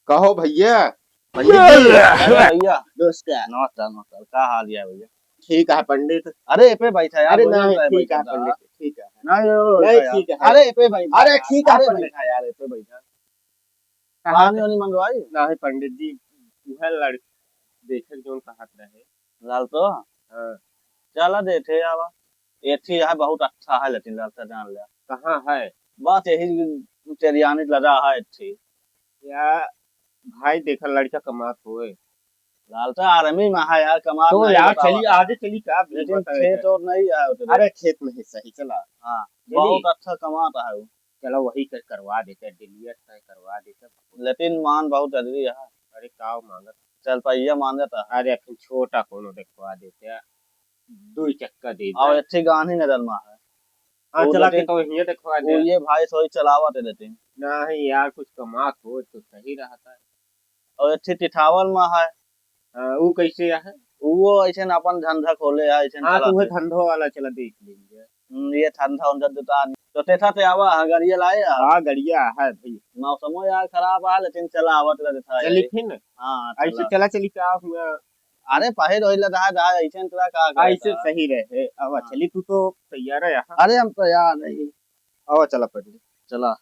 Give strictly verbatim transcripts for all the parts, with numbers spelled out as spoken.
कहो भइया। पंडित जी। अरे भइया। नमस्कार। नमस्कार, नमस्कार। का हाल है भइया? ठीक है पंडित। अरे, ए पे बैठा यार, अरे, बोलो नहीं, ना, ठीक है बैठा। पंडित, ठीक है। नहीं, नहीं, नहीं, यार। ठीक है। अरे, ए पे बैठा अरे, यार। ठीक है अरे, पंडित। बैठा यार, ए पे बैठा। कहाँ पानी वानी मंगवाई? नहीं पंडित जी, वह लड़-, देखे जौन कहत रहे। लालटो? हाँ। चला देखे आवा। एथी है बहुत अच्छा है, लेकिन लालटा जान ले। कहाँ है? बस यही चेरियानी लगा है एथी। या भाई देखा लड़का कमात होए। लालटा आर्मी में है यार, कमात तो नहीं यार बतावा। चली, आगे चली का भी लेकिन बतावे खेत का? और नहीं है उतरे। अरे खेत नहीं सही, चला। हाँ, चली। बहुत अच्छा कमात है वो। चला वही कर करवा देते, डिलीट कर करवा देते। लेकिन मान बहुत जरूरी है। अरे का मांगत? चल पहिया मांगत है। अरे फिर छोटा कोनो देखवा देते। दुई चक्का दे और दे। अच्छी गान ही नजर में है। हाँ, वो चला के लेकिन तो हियाँ देखवा दे। वो ये भाई सोई चलावत है लेकिन। नहीं यार, कुछ कमात हो तो सही रहता है। और अच्छी टिठावन में है। हाँ, वो कैसे है? वो ऐसे न अपन धंधा खोले है, ऐसे न हाँ, तो चलाते। वह धंधो वाला चला देख लेंगे। हम्म, ये धंधा उनका दुकान। तो तेथा ते आवा है, गड़िया लाए है। हाँ, गड़िया है भाई। मौसमो यार खराब है, लेकिन चला आवत रहता है चली यही। फिर न? हाँ, ऐसे चला। चला चली का हुआ? अरे, पहे रोई लगा रहा, ऐसे अंतरा का करे ऐसे था? सही रहे। अब हाँ। चली, तू तो तैयार है यहाँ। अरे, हम तैयार नहीं। आवा, चला पहले। चला।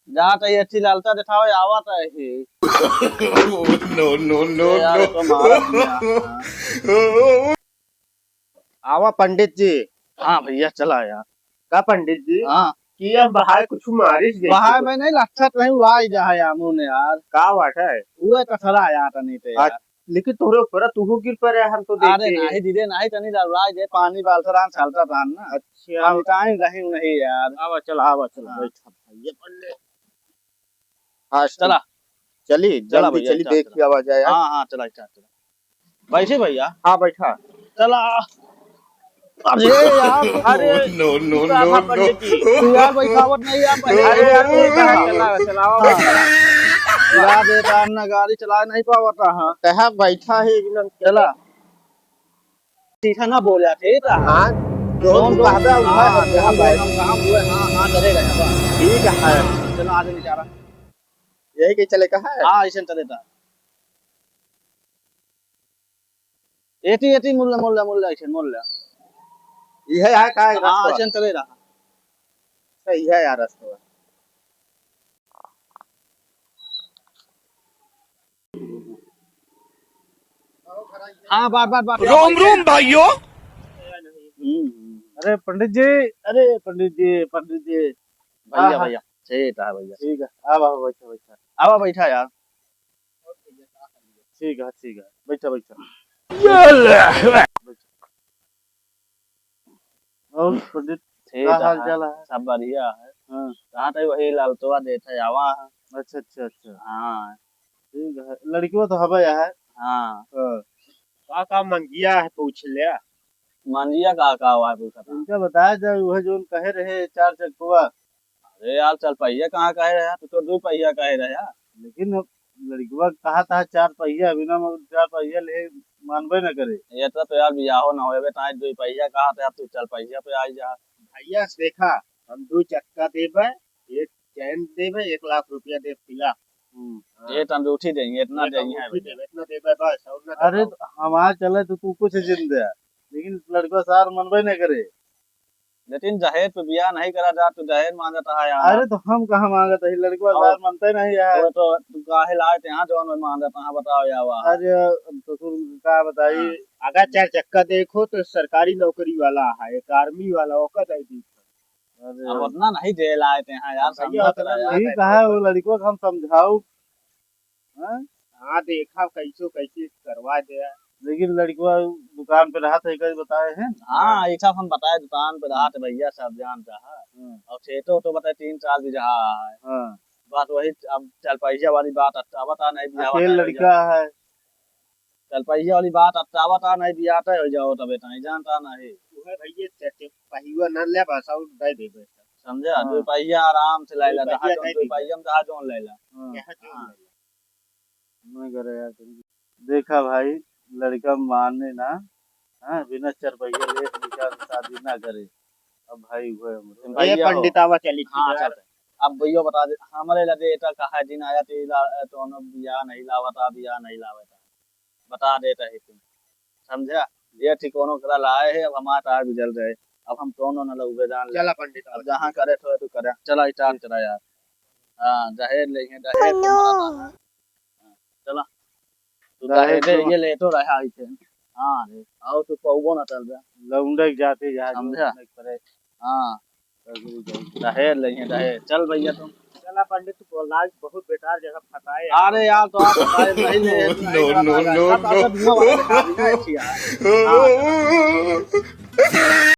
जा तो ये अच्छी लालता दिखाओ, आवा तो ही। No, no, no, ए यार, no। तो मारा दिया। आवा पंडित जी। हाँ भइया, चला यार। का पंडित जी? हाँ। कि अब बहाय कुछ मारिस जैसे बहाय कुछ। में नहीं लक्षत नहीं हुआ ही जा है आमू ने यार। का बात है? वो कसरा यार तनी ते यार। अच्छा, लेकिन तोहरे ऊपर तू गिर पड़े, हम तो अरे देखे। नहीं दीदे, नहीं तनी लड़ाई दे, पानी बाल्थरान चलता था ना। अच्छा। हम टाइम रही नहीं यार। आवा चला, आवा चला, हाँ। बैठा भइया पढ़ ले। हाँ, चला। चली, चला जल्दी भइया, चली, चला, देख चला। के आवा जाए यार। हाँ, हाँ, चला, चला, चला। बैठी भइया। हाँ, बैठा। चला। अरे यार, अरे, No, no, राधा no, no। पंडित जी। तू यार बैठावत नहीं यार, पहले अरे यार, तू बैठा। चला, चलावा हाँ। बैठा। यार, ये राम ना गाड़ी चला नहीं पावत रहा। कहा बैठा है एकदम। चला। सीधा ना बोल यार, ठीक है? हाँ, जो जोन, तू जोन, कहबे, हाँ, उधर हाँ, जहाँ जोन, बैठ। जोन, हम कहाँ हुए? हाँ, हाँ, चले गए, बस। ठीक है। चलो, आगे बेचारा। यही के चले का है? हाँ, ऐसे चले था। एती, एती, मुल्ला, मुल्ला, मुल्ला, ऐसे, मुल्ला। यह है का हाँ, रास्ता? ऐसे चले रहा। सही है यार रास्ता। हाँ, बार, बार, बार। रोम, रोम, भाइयों। हम्म, हम्म। अरे, पंडित जी, अरे, पंडित जी, पंडित जी। भइया, हाँ, हाँ। भइया, ठीक है, भइया। ठीक है, आवा, आवा, बैठा, बैठा। आवा, बैठा यार। ठीक है, ठीक है, बैठा, बैठा। बैठा। और पंडित, ठीक का है, हाल चाल है? सब बढ़िया है। हाँ। कहाँ तक वही लालटवा देत है, आवा है। अच्छा, अच्छा, अच्छा। हाँ। ठीक है, लड़कियों तो हवा है। हाँ। हाँ। का, का मंगिया है, पूछ ले। मंगिया का, का हुआ है, पूछा था। इनका बताया जाए, वह जोन कहे रहे, चार चक्कवा। अरे यार, चल पहिया कहाँ कहे रहे? तू तो दो पहिया कहे रहे यार। लेकिन अब लड़कवा कहा था चार पहिया, बिना मगर चार पहिया ले मानबे न करे। ये तो, तो यार बियाहो न होए बे, ताई दो पहिया कहा था, अब तू चल पहिया पे आई जा। भइया देखा, हम दो चक्का देबे, एक चैन देबे, एक लाख रुपया देब तिलक। हम्म। हाँ। ये तो अंगूठी देंगे, इतना एक देंगे अंगूठी भइया। देबे, इतना देबे बस, और ना अरे देबे। तो हमार चले तो तू कुछ जिन दे, लेकिन लड़कवा सार मनबे न करे। लेकिन दहेज पे बियाह नहीं करा जा, तू दहेज मांगत है यार। अरे तो हम कहाँ मांगत है, लड़कवा और सार मनते नहीं है। वो तो तू काहे लाए ते यहाँ जौन में मांगत है, बताओ यार वाह। अरे अब ससुर का बताई। हाँ। अगर चार चक्का देखो तो सरकारी नौकरी वाला है, एक आर्मी वाला, ओकर दे दी। अरे। अब उतना नहीं दे लाए ते यहाँ यार, अब भइया समझत उतना रहे। नहीं ठीक है, वो लड़कवा के हम समझाऊ। हाँ? हाँ, देखा कैसो कैसे करवा दे। लेकिन लड़कवा दुकान पे रहत है, कहीं बताए हैं? हाँ, हाँ। ऐसा हम बताए, दुकान पे रहत है भइया, सब जानता है। हाँ। और खेतो तो बताए तीन चार बीघा है। हाँ। बस वही अब चरपहिया वाली बात अट्टावत आ नहीं बियाह अकेल वाला लड़का है। चरपहिया वाली बात अट्टावत आ नहीं बियाह तय हो जाओ तबे ताई जानता नहीं। उहे भइया चरपहिया न ले बस और दे देबे। समझा? हाँ। दो पहिया आराम से ले ला, दो पहिया जहाँ जोन दे दो दीजिए। पहिया में जहाँ जोन ले ला। हाँ। यहाँ जोन हाँ। ले ला। मैं करे यार, देखा भाई, लड़का माने ना, हाँ, बिना चरपहिया ले लड़का से शादी ना करे। अब भाई हुए हमरे। ए भइया हो। पंडित आवा चली हाँ, यार। चलते। अब भैया बता दे, हमरे लगे एटा कहा दिन आया, तो इला, तो उन्होंने बिया नहीं लावता, बिया नहीं लावता। बता देता है तुम, समझा? ये ठिकानों करा लाए है, अब हमारा तार भी जल रहे, अब हम दोनों न लउबे जान ले। चला पंडित, अब जहाँ करे तो तू करे, चला स्टार्ट करा यार। हाँ, दहेज लेंगे, दहेज तुम्हारा ना है। हाँ, चला। तू दहेज दहेज तो ये ले तो रहा है इसे। हाँ रे, आओ तू पौबो ना चल रहा। लौंडे के जाते जहाँ जो समझा? नहीं करे। हाँ। दहेज लेंगे, दहेज। चल भैया तुम। चला पंडित, तू बोला, बहुत बेकार जगह फंसाए। अरे यार, तो आप बताए नहीं ले, नहीं no, no, no, no।